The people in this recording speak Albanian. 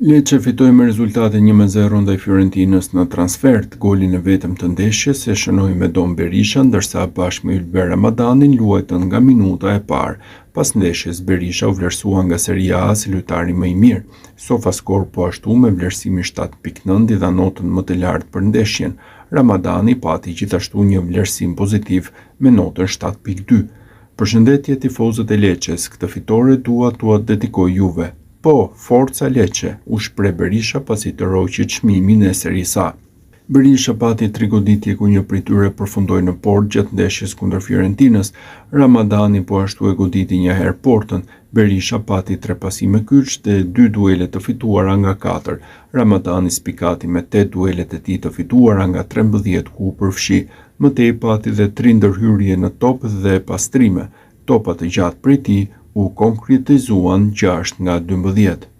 Lecce fitoi me rezultatin 1-0 ndaj Fiorentinës në transfertë. Golin e vetëm të ndeshjes e shënoi Medon Berisha, ndërsa bashkë me Ylber Ramadanin luajtën nga minuta e parë. Pas ndeshjes, Berisha u vlerësua nga Serie A si lojtari më i mirë. SofaScore po ashtu me vlerësimin 7.9 i dha notën më të lartë për ndeshjen. Ramadani pati gjithashtu një vlerësim pozitiv me notën 7.2. Përshëndetje tifozët e Lecces, këtë fitore dua t'ua dedikoj juve. Po, forca Lecce, u shpreh Berisha pasi tërhoqi çmimin e Serisë A. Berisha pati tri goditje ku një prej tyre përfundoi në portë gjatë ndeshjes kundër Fiorentinës. Ramadani po ashtu e goditi një herë portën. Berisha pati tre pasime kyç dhe dy duele të fituara nga katër. Ramadani spikati me tetë duelet e tij të fituara nga 13 ku u përfshi. Më tej pati dhe tri ndërhyrje në top dhe pastrime. Topa të gjatë prej tij u konkretizuan 6 nga 12.